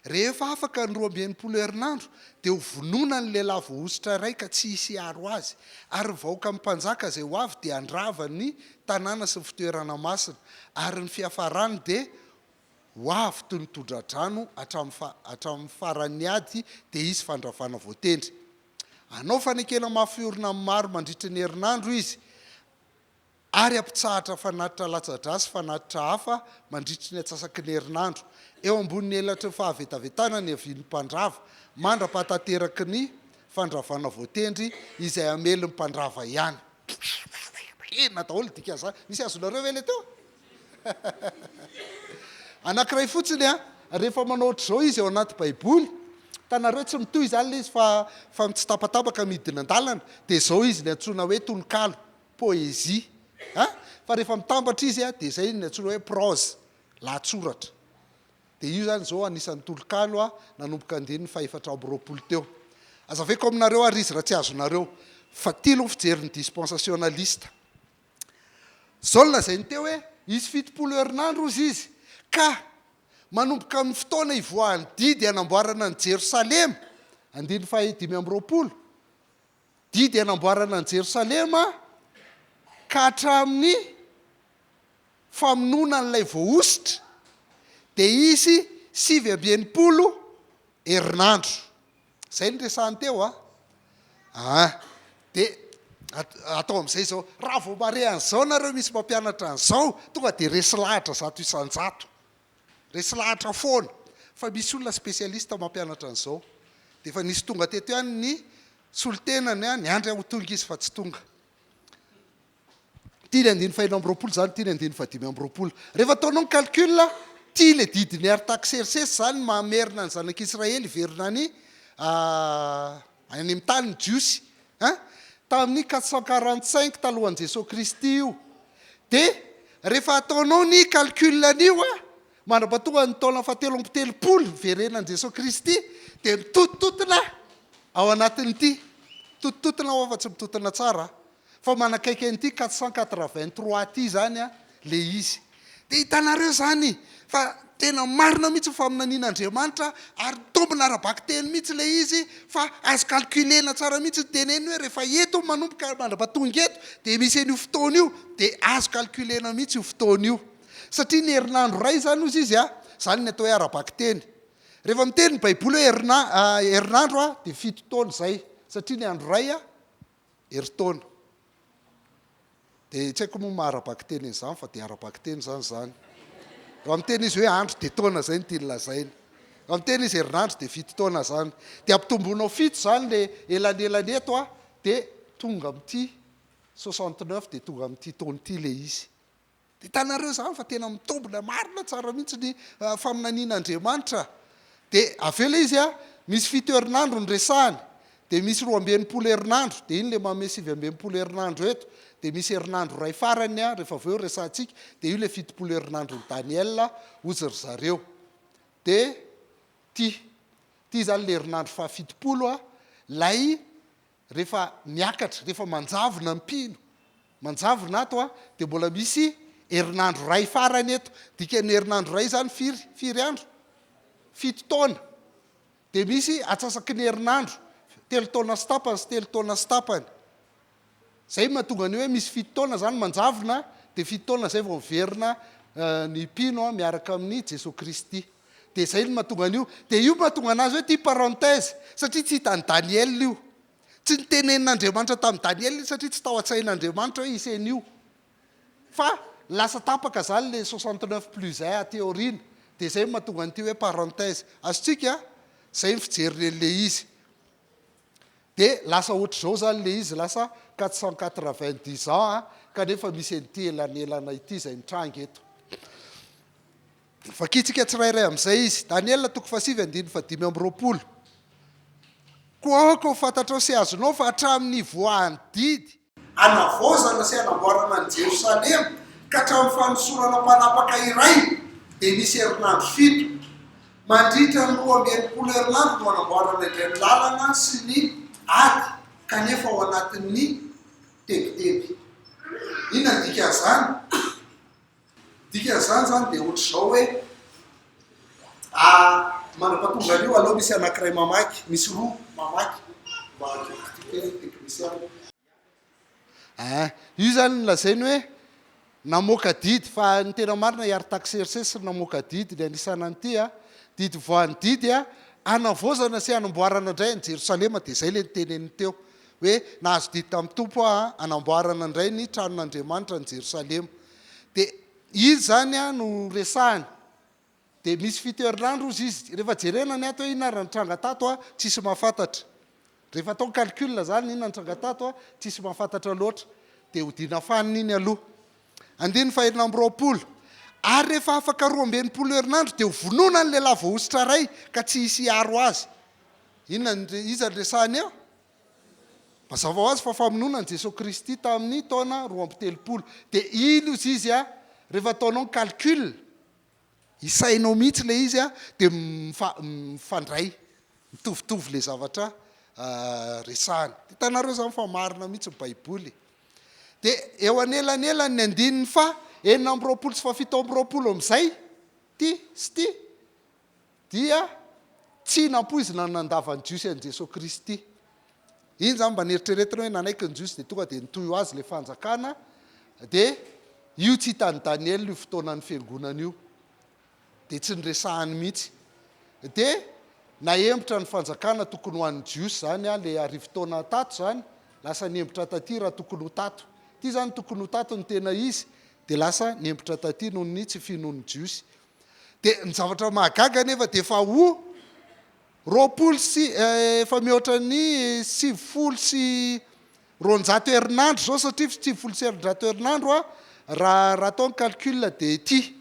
Rehefa afaka ny 62 herinandro, dia ho vonoina ny lehilahy voahosotra iray ka tsy hisy hiaro azy, ary ny vahoakan'ny mpanjaka izay ho avy dia handrava ny tanàna sy ny fitoerana masina, ary ny fiafarany dia ho avy toy ny tondra-drano hatramin'ny faran'ny ady dia hisy fandravana voatendry. Hanao fanekena mafy orina amin'ny maro mandritra ny herinandro izy, ary hampitsahatra fanatitra latsa-drà sy fanatitra hafa mandritry ny antsasaky ny herinandro, eo ambonin'ny elatry ny fahavetavetana niavian'ny mpandrava, mandra-pahatanteraky ny fandravana voatendry izay hamely ny mpandrava ihany. Inona daholo ny dikan'izany? Misy azonareo ve ilay teo? Anankiray fotsiny an, rehefa manao ohatr'izao izy ao anaty baiboly, hitanareo tsy mitohy izany ilay izy fa fa mitsitapatapaka midina an-dalana, dia izao izy ny antsoina hoe tononkalo. poésie a! Fa rehefa mitambatra izy a, dia izay ny antsoina hoe prose, lahatsoratra. Dia io izany izao anisan'ny tononkalo a, nanomboka andininy faha-24 teo. Azavaiko aminareo ary izy raha tsy azonareo, fa ty aloha ny fijerin'ny dispensationaliste. Izao no lazainy teo hoe, hisy 70 herinandro hozy izy, ka manomboka amin'ny fotoana ivoahan'ny didy hanamboarana an'i Jerosalema, andininy faha-25, Didy hanamboarana an'i Jerosalema ka hatramin'ny famonoana an'ilay voahosotra, dia hisy 69 herinandro. Izay no resahiny teo a. Aa. Dia atao amin'izay izao, raha vao mahare an'izao nareo misy mampianatra an'izao, tonga dia resy lahatra 100%. Resy lahatra foana fa misy olona spécialiste mampianatra an'izao. Dia efa nisy tonga teto ihany ny solontenany, niandry aho ho tonga izy fa tsy tonga. Ity ny andininy faha-26 izany, ity ny andininy faha-25. Rehefa ataonao ny calcul, ity ilay didin'i Artaksersesy izany mamerina ny zanak'Israely hiverina any any amin'ny taniny Jiosy. Hein? Tamin'ny 445 talohan'i Jesoa Kristy io. Dia rehefa ataonao ny calcul an'io an, mandra-pahatonga ny taona fahatelo amby telopolo niverenan'i Jesoa Kristy, dia mitotototona ao anatin'ity. Mitotototona ao fa tsy mitotona tsara an. Fa manakaiky an'ity 483 ity izany an, ilay izy. Dia hitanareo izany fa tena marina mihitsy ny faminanian'Andriamanitra ary mitombina ara-bakiteny mihitsy ilay izy fa azo calculer-na tsara mihitsy ny teneniny hoe rehefa eto manomboka mandra-pahatonga eto dia misy an'io fotoana io dia azo calculer-na mihitsy io fotoana io. Satria ny herinandro iray izany hozy izy a, izany ny atao hoe ara-bakiteny. Rehefa miteny ny baiboly hoe herinandro a dia 7 taona izay satria ny andro iray a herintaona. Dia tsy haiko moa maha ara-bakiteny an'izany fa dia ara-bakiteny izany izany. Raha miteny izy hoe andro dia taona izay no tiany lazaina. Raha miteny izy herinandro dia 7 taona izany. Dia ampitomboinao 7 izany ilay elanelany eto a, dia tonga amin'ity 69 dia tonga amin'ity taona ity ilay izy. Hitanareo izany fa tena mitombina marina tsara mihitsy ny faminanian'Andriamanitra. Dia avy eo ilay izy a, misy 7 herinandro no resahany, dia misy 62 herinandro, dia iny ilay manome 69 herinandro eto, dia misy herinandro iray farany a, rehefa avy eo resahantsika, dia io ilay 70 herinandron'i Daniela, hozy ry zareo. Dia ity, ity izany ilay herinandro faha-70 a, ilay Rehefa miakatra, rehefa manjavona ny mpino, manjavona ato a, dia mbola misy herinandro iray farany eto. Dikan'ny herinandro iray izany firy? Firy andro? 7 taona. Dia misy atsasaky ny herinandro, 3 taona sy tapany sy 3 taona sy tapany. Izay no mahatonga ny hoe misy 7 taona izany manjavona, dia 7 taona izay vao miverina ny mpino miaraka amin'i Jesoa Kristy. Dia izay no mahatonga an'io. Dia io mahatonga anazy hoe ity parenthèse, satria tsy hitan'i Daniel io. Tsy notenenin'Andriamanitra tamin'i Daniel io satria tsy tao an-tsain'Andriamanitra hoe hisy an'io. Fa lasa tapaka izany ilay 69 plus un aty aoriana. Dia izay no mahatonga an'ity hoe parenthèse. Azontsika? Izay ny fijeriny an'ilay izy. Dia lasa ohatr'izao izany ilay izy, lasa 490 ans, kanefa misy an'ity elanelana ity izay mitranga eto. Vakintsika tsirairay amin'izay izy. Daniela toko fahasivy andininy fahadimy amby roapolo. Koa aoka ho fantatrao sy azonao fa hatramin'ny nivoahan'ny didy hanavaozana sy hanamboarana an'i Jerosalema ka hatramin'ny fanosorana mpanapaka iray dia nisy herinandro fito. Mandritra ny 62 herinandro no hanamboarana indray ny lalana sy ny ady kanefa ao anatin'ny tebiteby. Inona ny dikan'izany? Dikan'izany izany dia ohatr'izao hoe, mandra-pahatonga an'io aleo misy anankiray mamaky, misy roa mamaky mba hahazoako kely teknisiana. Io izany no lazainy hoe namoaka didy, fa ny tena marina i Artaksersesy no namoaka didy, ny anisana an'ity a, didy voahan'ny didy a, hanavaozana sy hanamboarana indray an'i Jerosalema, dia izay ilay noteneniny teo, hoe nahazo didy tamin'ny Tompo aho hanamboarana indray ny tranon'Andriamanitra any Jerosalema. Dia izy izany no resahiny. Dia misy fito herinandro hozy izy. Rehefa jerena ny ato hoe inona ary ny tranga tato a, tsisy mahafantatra. Rehefa atao ny calcul izany inona ny tranga tato a, tsisy mahafantatra loatra. Dia hodiana fanina iny aloha. Andininy faha-26. Ary rehefa afaka 62 herinandro dia hovonoina ny lehilahy voahosotra iray ka tsy hisy hiaro azy. Inona ny, iza no resahiny eo? Mazava ho azy fa famonoana an'i Jesoa Kristy tamin'ny taona 32. Dia iny ozy izy a, rehefa ataonao ny calcul, isainao mihitsy ilay izy a, dia mifandray, mitovitovy ilay zavatra resahiny. Hitanareo izany fa marina mihitsy ny Baiboly e. Dia eo anelanelan'ny andininy faha 26 sy faha 27 amin'izay, ity sy ity, dia tsy nampoizina ny nandavan'ny Jiosy an'i Jesoa Kristy. Iny izany mba neritreretina hoe nanaiky ny Jiosy dia tonga dia nitohy ho azy ilay fanjakana, dia io tsy hitan'i Daniela io fotoanan'ny fiangonana io, dia tsy niresahany mihitsy. Dia nahembotra ny fanjakana tokony ho an'ny Jiosy izany, ilay arivo taona tato izany, lasa nihembotra taty raha tokony ho tato. Ity izany tokony ho tato ny tena izy, dia lasa nihembotra taty noho ny tsy finoan'ny Jiosy. Dia ny zavatra mahagaga anefa dia efa ho 20 sy efa mihoatra ny 290 herinandro izao satria 290 herinandro a, raha raha atao ny calcul dia ity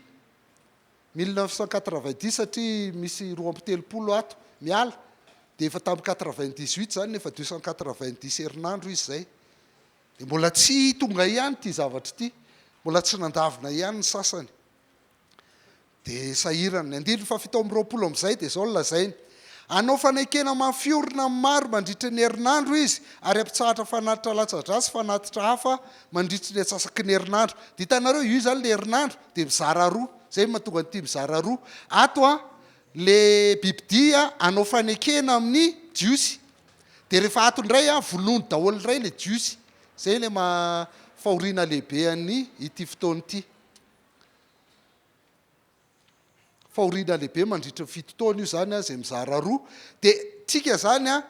1990 satria misy 32 ato miala dia efa tamin'ny 98 izany efa 290 herinandro izy izay. Dia mbola tsy tonga ihany ity zavatra ity, mbola tsy nandavina ihany ny sasany. Dia sahirana. Ny andininy faha-27 amin'izay dia izao no lazainy, Hanao fanekena mafy orina amin'ny maro mandritra ny herinandro izy, ary hampitsahatra fanatitra latsa-drà sy fanatitra hafa mandritry ny antsasaky ny herinandro. Dia hitanareo, io izany ilay herinandro, dia mizara roa. Izay no mahatonga an'ity mizara roa. Ato an, ilay bibidia hanao fanekena amin'ny Jiosy. Dia rehefa ato indray an, vonoiny daholo indray ilay Jiosy. Izay ilay maha fahoriana lehibe an'ny ity fotoana ity. Fahoriana lehibe mandritra ny fito taona io izany izay mizara roa. Dia tsika izany an,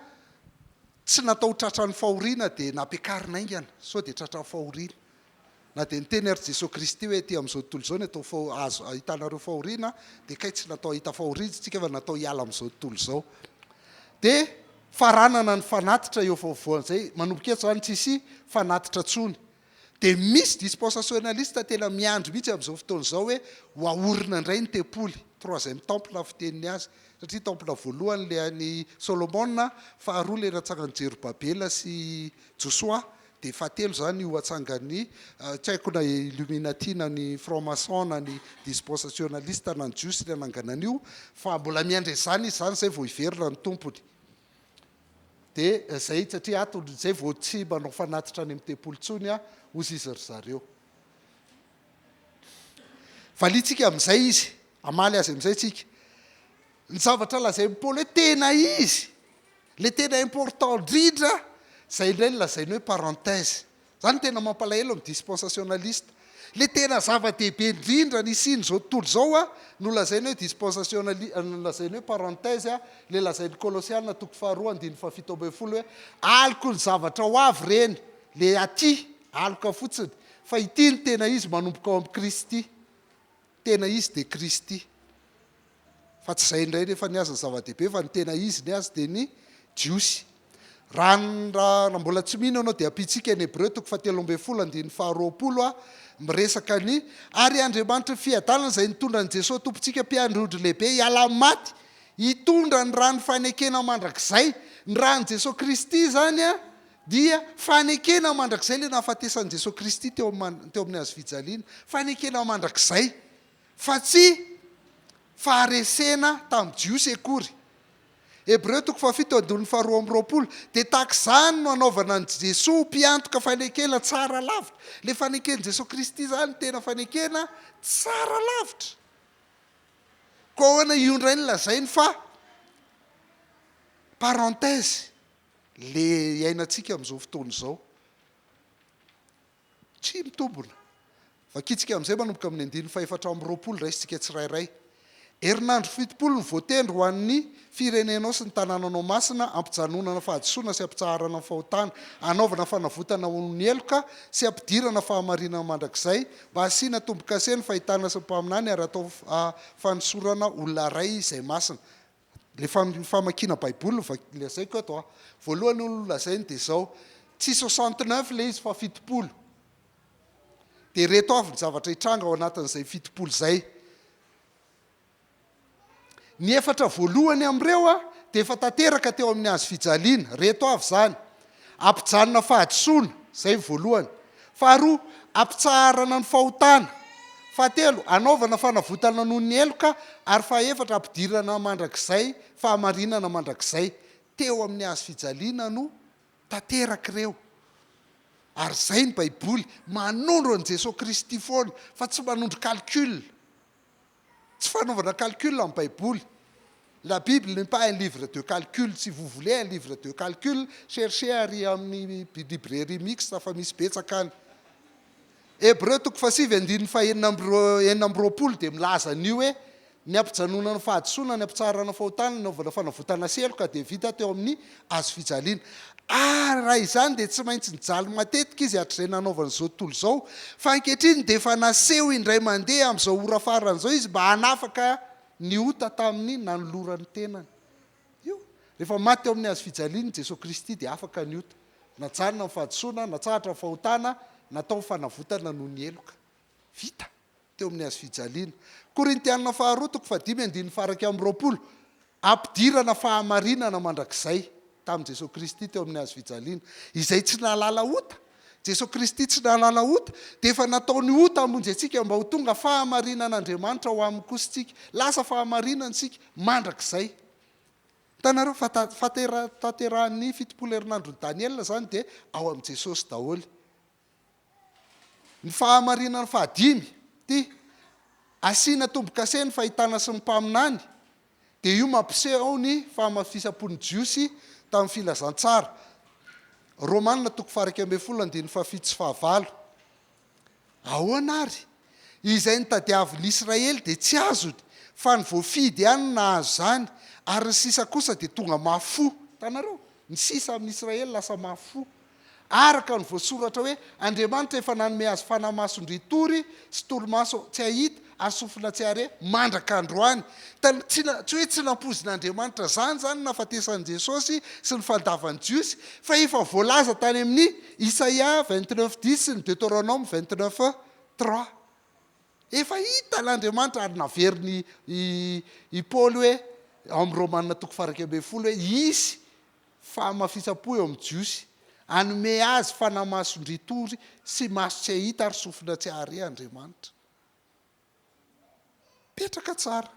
tsy natao ho tratran'ny fahoriana dia nampiakarina haingana sao dia tratran'ny fahoriana. Na dia niteny ary Jesoa Kristy hoe aty amin'izao tontolo izao ny atao faho, azo ahitanareo fahoriana dia kay tsy natao hahita fahoriana isika fa natao hiala amin'izao tontolo izao. Dia faranana ny fanatitra eo afovoan'izay, manomboka eto izany tsisy fanatitra intsony. Dia misy dispensationaliste tena miandry mihitsy amin'izao fotoana izao hoe ho aorina indray ny tempoly, troisième temple fiteniny azy, satria temple voalohany ilay an'i Solomona, faharoa ilay natsangan'i Jerobabela sy Josoa, dia fahatelo izany io atsangan'ny, tsy haiko na Illuminati na ny franc maçon na ny dispensationaliste na ny jiosy ny hanangana an'io, fa mbola miandry an'izany izy izany izay vao hiverina ny tompony. Dia zay satria ato zay vao tsy manao fanatitra any amin'ny tempoly intsony aho, hozy izy ry zareo. Valiantsika amin'izay izy, hamaly azy amin'izay tsika. Ny zavatra lazain'i Paoly hoe tena izy, ilay tena important indrindra, izay indray no lazainy hoe parenthèse. Zany no tena mampalahelo ny dispensationaliste. Le tena zava-dehibe indrindra nisian'izao tontolo izao a, no lazainy hoe dispensationali-, nolazainy hoe parenthèse a, le lazain'ny Kolosiana toko faharoa andininy faha-17 hoe aloky ny zavatra ho avy ireny, le aty, aloka fotsiny, fa ity no tena izy manomboka ao amin'i Kristy. Tena izy dia Kristy. Fa tsy izay indray nefa ny azy ny zava-dehibe fa ny tena izy ny azy dia ny Jiosy. Raha raha mbola tsy mino ianao dia ampiantsika ny Hebreo toko fahatelo ambin'ny folo andininy faharoapolo a, miresaka ny ary Andriamanitry ny fiadanana izay nitondra an'i Jesoa Tompontsika mpiandry ondry lehibe hiala amin'ny maty, hitondra ny ran'ny fanekena mandrakizay. Ny ran'i Jesoa Kristy izany a dia fanekena mandrakizay ilay nahafatesan'i Jesoa Kristy teo amin'ny teo amin'ny hazo fijaliana. Fanekena mandrakizay fa tsy faharesena tamin'ny Jiosy akory. Hebreo toko fahafito andininy faharoa amby roapolo, dia tahaka izany no anaovana an'i Jesoa ho mpiantoka fanekena tsara lavitra. Ilay faneken'i Jesoa Kristy izany tena fanekena tsara lavitra. Koa ahoana io indray no lazainy fa parenthèse le iainantsika amin'izao fotoana izao. Tsy mitombina. Vakintsika amin'izay manomboka amin'ny andininy fahefatra amby roapolo, raisintsika tsirairay. Herinandro 70 no voatendry ho an'ny firenenao sy ny tanànanao masina, hampijanonana fahadisoana sy hampitsaharana ny fahotana, hanaovana fanavotana ho ny heloka sy hampidirana fahamarinana mandrakizay, mba hasiana tombo-kase ny fahitana sy ny mpaminany ary hatao fanosorana olona iray izay masina. Ilay famakiana baiboly no lazaiko eto a. Voalohany aloha lazainy dia izao, tsy 69 ilay izy fa 70. Dia ireto avy ny zavatra hitranga ao anatin'izay 70 izay. Ny efatra voalohany amin'ireo a, dia efa tanteraka teo amin'ny hazo fijaliana. Ireto avy izany. Hampijanona fahadisoana, izay ny voalohany. Faharoa, hampitsaharana ny fahotana. Fahatelo, hanaovana fanavotana noho ny heloka. Ary fahefatra, hampidirana mandrakizay, fahamarinana mandrakizay. Teo amin'ny hazo fijaliana no tanteraka ireo. Ary izay ny Baiboly, manondro an'i Jesoa Kristy foana, fa tsy manondro calcul. Tsy fanaovana calcul ny Baiboly. La Bible n'est pas un livre de calcul. Si vous voulez un livre de calcul, cherchez ary amin'ny librairie mixte fa misy betsaka any. Hebreo toko fahasivy andininy fahenina amby 26 dia milaza an'io hoe ny hampijanonana ny fahadisoana, ny hampitsaharana fahotana, ny hanaovana fanavotana sy heloka dia vita teo amin'ny hazo fijaliana. Ary raha izany dia tsy maintsy nijaly matetika izy hatrizay nanaovany izao tontolo izao, fa ankehitriny dia efa naseho indray mandeha amin'izao ora farany izao izy mba hanafaka ny ota tamin'ny nanolorany tenany. Io. Rehefa maty teo amin'ny hazo fijaliana i Jesoa Kristy dia afaka ny ota. Najanona ny fahadisoana, natsahatra ny fahotana, natao ny fanavotana noho ny heloka. Vita. Teo amin'ny hazo fijaliana. Korintianina faharoa toko fahadimy andininy faha-21, Ampidirana fahamarinana mandrakizay tamin'i Jesoa Kristy teo amin'ny hazo fijaliana, izay tsy nahalala ota. Jesoa Kristy tsy nahalala ota, dia efa nataony ota hamonjy antsika mba ho tonga fahamarinan'Andriamanitra ao aminy kosa isika. Lasa fahamarinana isika mandrakizay. Hitanareo fa fahaterahan'ny 70 herinandron'i Daniela izany dia ao amin'i Jesosy daholo. Ny fahamarinana fahadimy, ity, asiana tombo-kase ny fahitana sy ny mpaminany, dia io mampiseho ny fahamafisam-pon'ny Jiosy tamin'ny filazantsara. Romana toko faha-11 andininy fahafito sy fahavalo. Ahoana àry? Izay notadiavin'ny Israely dia tsy azony, fa ny voafidy ihany no nahazo izany, ary ny sisa kosa dia tonga mafy fo. Hitanareo? Ny sisa amin'ny Israely lasa mafy fo. Araka ny voasoratra hoe, Andriamanitra efa nanome azy fanahy mason-dritory sy torimaso tsy hahita ary sofina tsy hahare mandraka androany. Hitanao, tsy na, tsy hoe tsy nampoizin'Andriamanitra izany izany ny nahafatesan'i Jesosy sy ny fandavan'ny Jiosy, fa efa voalaza tany amin'ny Isaia 29 10 sy ny Deuteronome 29 3. Efa hitan'Andriamanitra ary naverin'i i, i Paoly hoe, ao amin'ny Romana toko faha-11 hoe, hisy Fahamafisam-po eo amin'ny Jiosy. Hanome azy fanahy mason-dritory sy maso tsy hahita ary sofina tsy hahare Andriamanitra. Mipetraka tsara.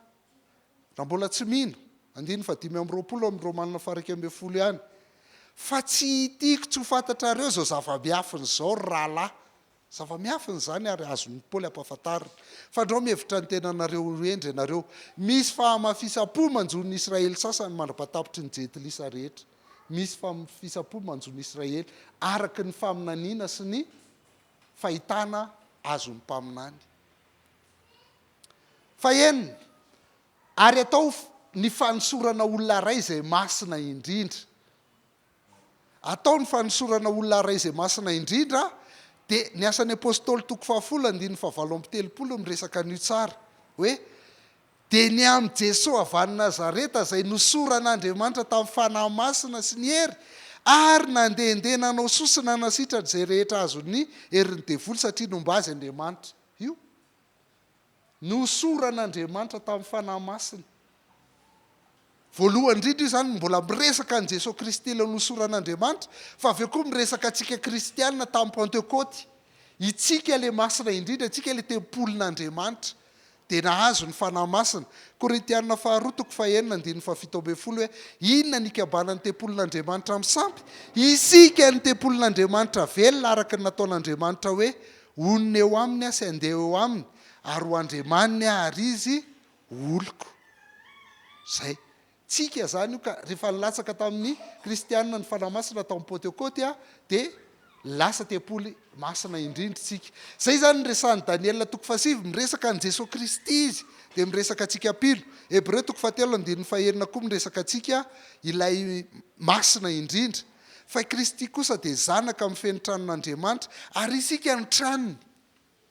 Raha mbola tsy mino, andininy faha-25 amin'ny Romana faha-11 ihany, Fa tsy tiako tsy ho fantatrareo izao zava-miafina izao, ry rahalahy, Zava-miafina izany ary azon'i Paoly ampahafantarina. Fandrao mihevitra ny tenanareo ho hendry ianareo. Misy fahamafisam-po manjo ny Israely sasany mandra-pahatapitry ny Jentilisa rehetra. Misy fahamafisam-po manjo ny Israely, araka ny faminaniana sy ny fahitana azon'ny mpaminany. Fahenina, ary atao ny fanosorana olona iray izay masina indrindra. Atao ny fanosorana olona iray izay masina indrindra, dia ny Asan'ny Apostoly toko fahafolo andininy fahavalo amby telopolo miresaka an'io tsara, hoe, Dia ny amin'i Jesoa avy any Nazareta izay nosoran'Andriamanitra tamin'ny Fanahy Masina sy ny hery, Ary nandehandeha nanao soa sy nanasitrana izay rehetra azon'ny herin'ny devoly satria nomba azy Andriamanitra. Io. Nohosoran'Andriamanitra tamin'ny Fanahy Masina. Voalohany indrindra io izany mbola miresaka an'i Jesoa Kristy ilay nohosoran'Andriamanitra, fa avy eo koa miresaka antsika kristiana tamin'ny Pantekôty. Itsika ilay masina indrindra, itsika ilay tempolin'Andriamanitra. Dia nahazo ny Fanahy Masina. Korintiana faharoa toko fahenina andininy fahafito ambin'ny folo hoe, Inona ny ikambanan'ny tempolin'Andriamanitra amin'ny sampy? Isika ny tempolin'Andriamanitra velona araka ny nataon'Andriamanitra hoe, Honina eo aminy aho sy handeha eo aminy, ary ho Andriamaniny aho ary izy ho oloko. Izay. Tsika izany io ka rehefa nilatsaka tamin'ny kristianina ny Fanahy Masina tao amin'ny Pantekoty dia lasa tempoly masina indrindra isika. Izay izany ny resahan'i Daniela toko fahasivy, miresaka an'i Jesoa Kristy izy dia miresaka antsika mpino. Hebreo toko fahatelo andininy fahenina koa miresaka antsika ilay masina indrindra. Fa i Kristy kosa dia zanaka mifehy ny tranon'Andriamanitra ary isika ny tranony.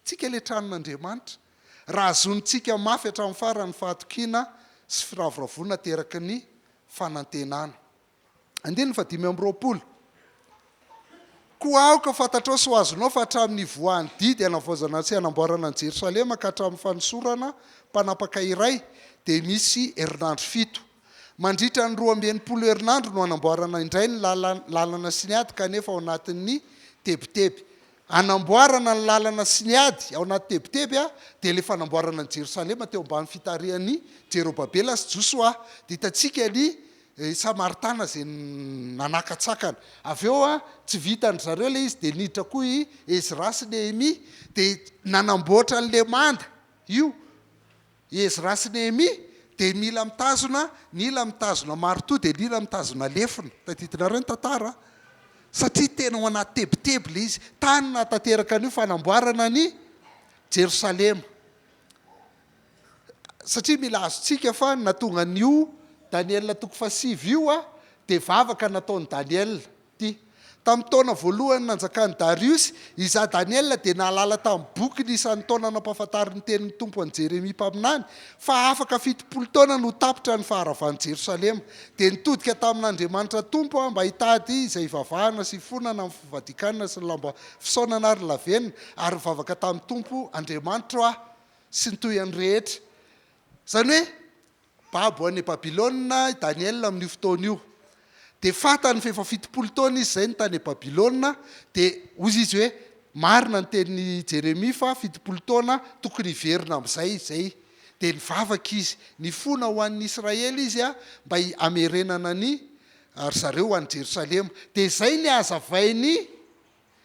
Tsika ilay tranon'Andriamanitra. Raha hazonintsika mafy hatramin'ny farany ny fahatokiana sy firavoravoana ateraky ny fanantenana. Andininy fahadimy amby roapolo. Koa aoka fantatrao sy ho azonao fa hatramin'ny nivoahan'ny didy hanavaozana sy hanamboarana an'i Jerosalema ka hatramin'ny fanosorana mpanapaka iray, dia misy herinandro fito. Mandritra ny 62 herinandro no hanamboarana indray ny lalana sy ny ady kanefa ao anatin'ny tebiteby. Hanamboarana ny lalana sy ny ady ao anaty tebiteby dia ilay fanamboarana an'i Jerosalema teo ambany fitarihan'i Jerobabela sy Josoa. Dia hitantsika ny Samaritana izay nanakatsakana. Avy eo tsy vitan-dry zareo ilay izy dia niditra koa i Ezra sy Nehemia dia nanamboatra an'ilay manda io. I Ezra sy Nehemia dia mila mitazona, ny ila mitazona maritoa dia ny ila mitazona lefona. Tadidinareo ny tantara an? Satria tena ao anaty tebiteby ilay izy. Tany nahatanteraka an'io fanamboarana an'i Jerosalema. Satria mila azontsika fa ny nahatonga an'io Daniela toko fahasivy io dia vavaka nataon'i Daniela. Ity. Tamin'ny taona voalohany nanjakan'i Dariosy, izaho Daniela dia nahalala tamin'ny boky ny isan'ny taona nampahafantarin'ny tenin'ny Tompo an'i Jeremia mpaminany, fa afaka 70 taona no ho tapitra ny faharavan'i Jerosalema. Dia nitodika tamin'Andriamanitra Tompo aho mba hitady izay hivavahana sy hifonana amin'ny fivadikanina sy ny lamba fisaonana ary ny lavenona, ary nivavaka tamin'ny Tompo Andriamanitro aho sy ny toy an'ny rehetra. Izany hoe, Babo any Babylona i Daniela amin'io fotoana io. Dia fantany fa efa 70 taona izy izay no tany Babylona, dia hozy izy hoe, Marina ny tenin'i Jeremia fa 70 taona tokony hiverina amin'izay izay. Dia nivavaka izy. Nifona ho an'ny Israely izy mba hamerenana ny ry zareo ho any Jerosalema. Dia izay ny hazavain'i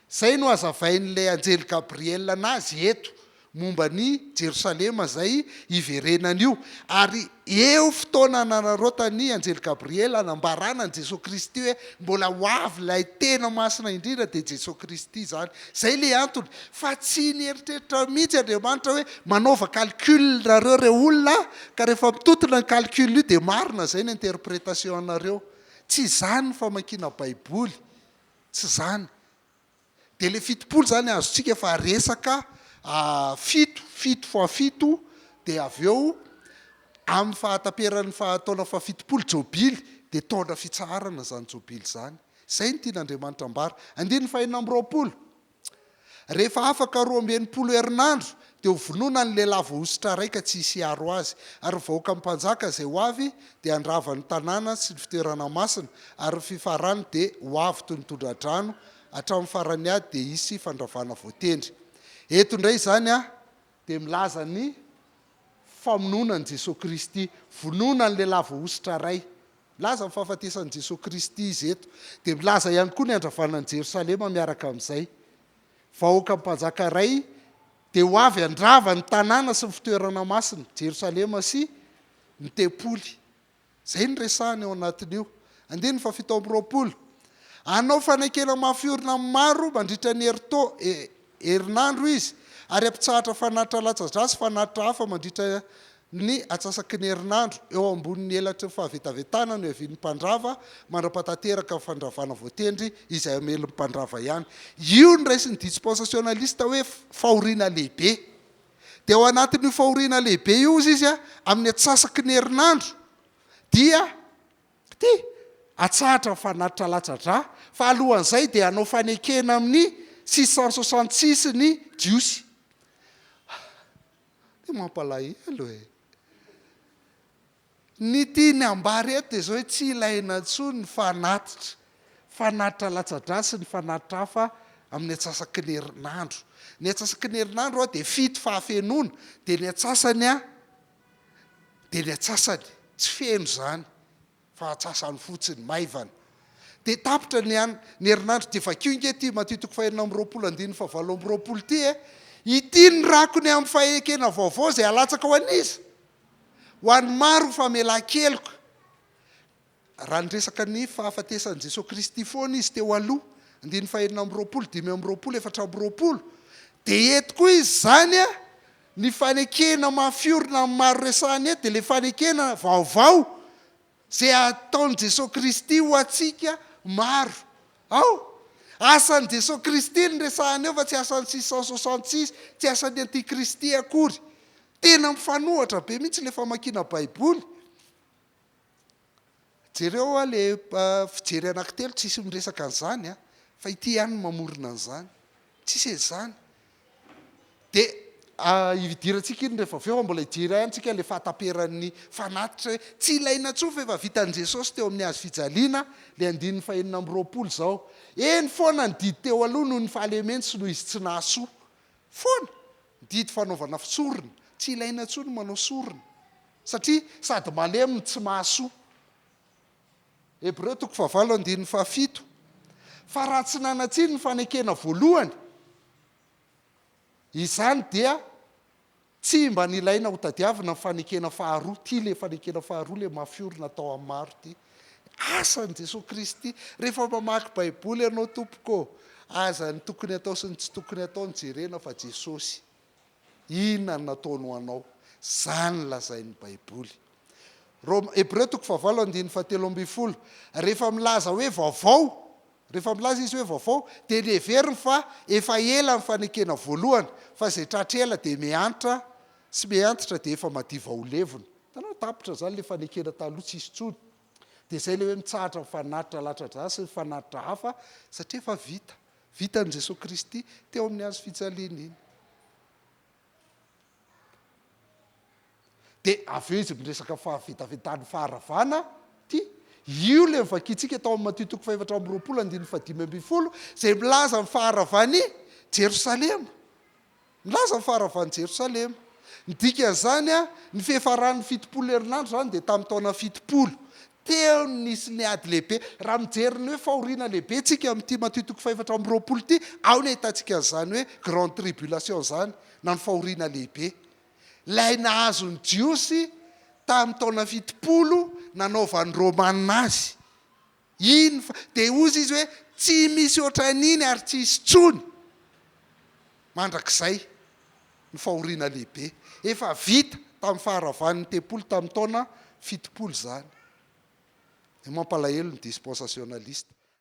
Izay no hazavain'ilay anjely Gabriela anazy eto momba an'i Jerosalema izay hiverenany io. Ary eo fotoana anararaotan'ny anjely Gabriela hanambarana an'i Jesoa Kristy hoe mbola ho avy ilay tena masina indrindra dia Jesoa Kristy izany. Izay ilay antony. Fa tsy nieritreritra mihitsy Andriamanitra hoe manaova calcul nareo rey olona ka rehefa mitontona ny calcul io dia marina izay ny interpretation anareo. Tsy izany ny famakiana baiboly. Tsy izany. Dia ilay 70 izany azontsika fa resaka fito, fito fois fito, dia avy eo amin'ny fahataperan'ny faha taona faha-70, jobily, dia taona fitsaharana izany jobily izany. Izay no tian'Andriamanitra ambara. Andininy faha-26. Rehefa afaka 62 herinandro, dia ho vonoina ny lehilahy voahosotra iray ka tsy hisy hiaro azy. Ary ny vahoakan'ny mpanjaka izay ho avy dia handrava ny tanàna sy ny fitoerana masina, ary ny fifarany dia ho avy toy ny tondra-drano, hatramin'ny faran'ny ady dia hisy fandravana voatendry. Eto indray izany dia milaza ny famonoana an'i Jesoa Kristy, vonoina ny lehilahy voahosotra iray. Milaza ny fahafatesan'i Jesoa Kristy izy eto. Dia milaza ihany koa ny handravana an'i Jerosalema miaraka amin'izay. Vahoaka mpanjaka iray dia ho avy handrava ny tanàna sy ny fitoerana masina, Jerosalema sy ny tempoly. Izay no resahiny ao anatin'io. Andininy faha-27. Hanao fanekena mafy orina amin'ny maro mandritra ny herito, herinandro izy, ary hampitsahatra fanatitra latsa-drà sy fanatitra hafa mandritra ny atsasaky ny herinandro, eo ambonin'ny elatry ny fahavetavetana no hiavian'ny mpandrava, mandra-pahatanteraka ny fandravana voatendry izay hamely ny mpandrava ihany. Io no raisin'ny dispensationaliste hoe fahoriana lehibe. Dia ao anatin'io fahoriana lehibe io hozy izy, amin'ny atsasaky ny herinandro dia Ity! Atsahatra ny fanatitra latsa-drà, fa alohan'izay dia hanao fanekena amin'ny 666 ny Jiosy. Dia mampalahelo e! Ny tiany ambara eto dia izao hoe tsy ilaina intsony ny fanatitra, fanatitra latsa-drà sy ny fanatitra hafa amin'ny antsasaky ny herinandro. Ny antsasaky ny herinandro dia fito fahafenoana, dia ny antsasany dia ny antsasany, tsy feno izany fa antsasany fotsiny, maivana. Dia tapitra ny an, ny herinandro dia vakio ange ity Matio toko fahenina amby roapolo andininy fahavalo amby roapolo ity e! Ity ny rakony amin'ny faekena vaovao izay alatsaka ho an'iza? Ho an'ny maro ny famelan-keloka. Raha niresaka ny fahafatesan'i Jesoa Kristy foana izy teo aloha, andininy fahenina amby roapolo, 25, 24, dia eto koa izy izany, ny fanekena mafy orina amin'ny maro resahina eto dia ilay fanekena vaovao Izay ataon'i Jesoa Kristy ho antsika maro. Ao! Asan'i Jesoa Kristy no resahana eo fa tsy asan'ny 666, tsy asan'ny antikristy akory. Tena mifanohatra be mihitsy ilay famakiana Baiboly. Jereo hoa ilay fijery anankitelo, tsisy miresaka an'izany an, fa ity ihany no mamorona an'izany. Tsisy an'izany. Dia hidirantsika iny rehefa avy eo fa mbola hijery ihany tsika ilay fahataperan'ny fanatitra hoe tsy ilaina intsony fa efa vitan'i Jesosy teo amin'ny hazo fijaliana ilay andininy fahenina amby roapolo izao. Eny foana ny didy teo aloha noho ny fahalemeny sy noho izy tsy nahasoa. Foana ny didy fanaovana sorona. Tsy ilaina intsony ny manao sorona satria sady malemy no tsy mahasoa. Hebreo toko fahavalo andininy fahafito, Fa raha tsy nanan-tsiny ny fanekena voalohany, izany dia tsy mba nilaina hotadiavina ny fanekena faharoa. Ity ilay fanekena faharoa ilay mafy orina atao amin'ny maro ity. Asan'i Jesoa Kristy. Rehefa mamaky Baiboly ianao tompoko ô, aza ny tokony atao sy ny tsy tokony atao no jerena fa Jesosy. Inona no nataony ho anao? Izany no lazain'ny Baiboly. Roma, Hebreo toko fahavalo andininy fahatelo ambin'ny folo. Rehefa milaza hoe vaovao, rehefa milaza izy hoe vaovao, dia neveriny fa efa ela ny fanekena voalohany, fa izay tratra ela dia mihantra sy mihantitra dia efa madiva ho levona. Hitanao, tapitra izany ilay fanekena taloha, tsisy intsony. Dia izay ilay hoe mitsahatra ny fanatitra latsa-drà sy ny fanatitra hafa, satria efa vita. Vitan'i Jesoa Kristy teo amin'ny hazo fijaliana iny. Dia avy eo izy miresaka fahavetavetan'ny faharavana ity. Io ilay novakintsika tao amin'ny Matio toko fahefatra amby roapolo andininy fahadimy ambin'ny folo, izay milaza ny faharavan'i Jerosalema. Milaza ny faharavan'i Jerosalema. Ny dikan'izany, ny fiafaran'ny 70 herinandro izany dia tamin'ny taona 70. Teo no nisy ny ady lehibe. Raha mijery ny hoe fahoriana lehibe tsika amin'ity Matio toko fahefatra amby roapolo ity, ao ny ahitantsika an'izany hoe grande tribulation izany, na ny fahoriana lehibe. Ilay nahazo ny Jiosy tamin'ny taona 70 nanaovan'ny Romana azy. Iny fa, dia hozy izy hoe, tsy misy ohatran'iny ary tsy hisy intsony mandrakizay ny fahoriana lehibe. Efa vita tamin'ny faharavan'ny tempoly tamin'ny taona 70 izany. Dia mampalahelo ny dispensationaliste.